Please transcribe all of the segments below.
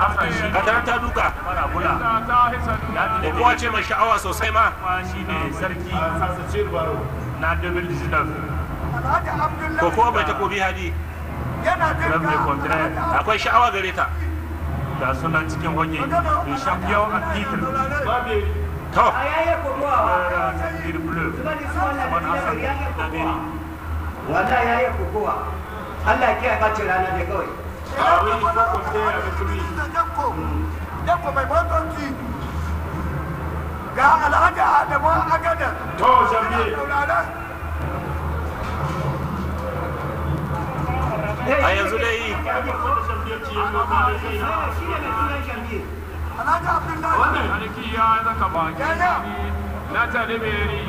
Hassan shi Katarar ta duka. Mara Bula ya ji Kowa ce mai sha'awa sosai ma. Kuma shi ne sarki na 2019. Kokowa mai takobi, Hadi. Preuve le contraire. Akwai sha'awa gare ta. Ga sunan cikin hoge, le champion en titre. To. Ceinture bleue, Usman Hassan Daberi. Wallahi ya yi kokowa. Allah ya kiyaye bacin rana ne kawai. Jakko mai motoci, ga Alhaji Adamu Agada. To, Janvier. A yanzu dai Alhaji Abdullahi. Sarki ya zaka baki na talibiri.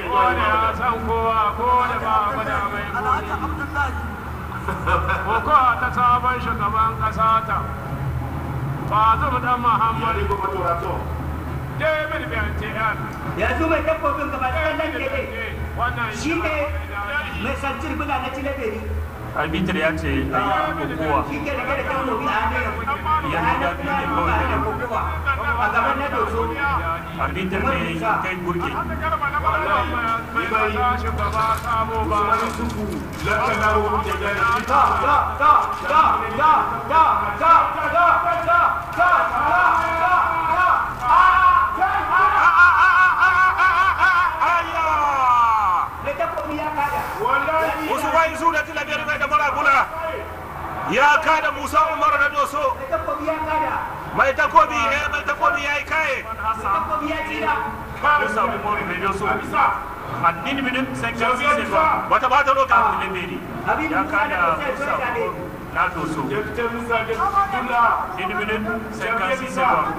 Kowane ya san kowa, kowane ba gwada mai. Alhaji Abdullahi. Kokowa ta sabon shugaban kasa ta Bazum dan Muhammadu David BNTN. Yanzu mai takobin gaba ɗaya nan ke dai. Wannan shi ne mai sancir bula na Tilaberi. Arbitr ya ce a yi kokowa. Shi ke rike da takobi a hannun yanzu. Yanzu da biyu ne Kuma kawai. ana kokowa a gaban na Doso. Arbitr ne kai burke. Mai kasa shugaba sabo ba. Ta ta ta ta ta ta ta ta ta ta ta ta ta. Aya! Mai takobi ya kada. Usman Isu da Tilabiyar mai da Mara Bula ya kada Musa Umar na Doso. Mai takobi ya kada. Mai takobi, eh, mai takobi ya yi kaye. Mai takobi ya tsira. Musa Umaru mai Doso en 1 minute 56 secondes. Bata bata lokaci. Tilaberi Habibu ya Musa na kada Doso ya Musa zo ya zabe. Umaru na Doso 1 minute 56 secondes.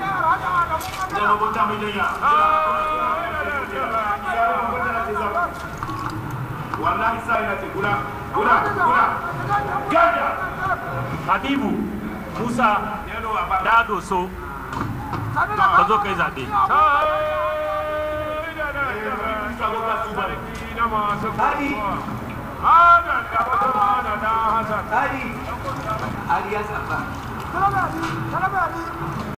Wallahi sai na ce gura gura gura gada. Habibu Musa na Doso, ka zo kai zaɓe. Hadi. Hadi. Ali ya tsafa.